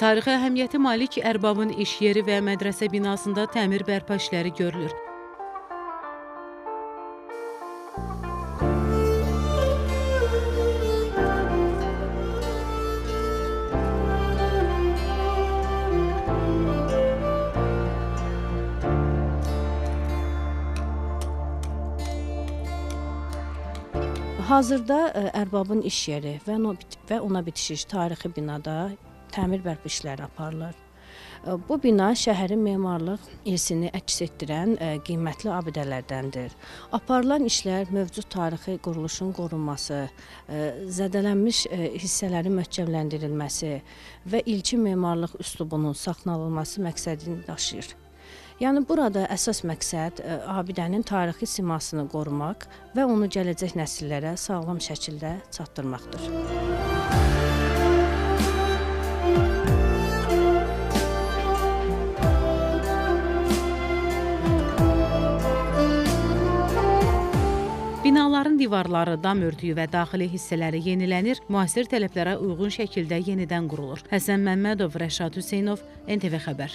Tarixi əhəmiyyəti malik Ərbabın iş yeri və mədrəsə binasında təmir bərpa işləri görülür. Hazırda Ərbabın iş yeri və ona bitişik tarixi binada təmir bərpa işləri aparılır. Bu bina şəhərin memarlıq irsini əks etdirən qiymətli abidələrdəndir. Aparılan işlər mövcud tarixi quruluşun qorunması, zədələnmiş hissələrin möhkəmləndirilməsi və ilkin memarlıq üslubunun saxlanılması məqsədini daşıyır. Yəni burada əsas məqsəd abidənin tarixi simasını qorumaq və onu gələcək nəsillərə sağlam şəkildə çatdırmaqdır. Binaların divarları, dam örtüyü və daxili hissələri yenilənir, müasir tələblərə uyğun şəkildə yenidən qurulur. Həsən Məmmədov, Rəşad Hüseynov, NTV Xəbər.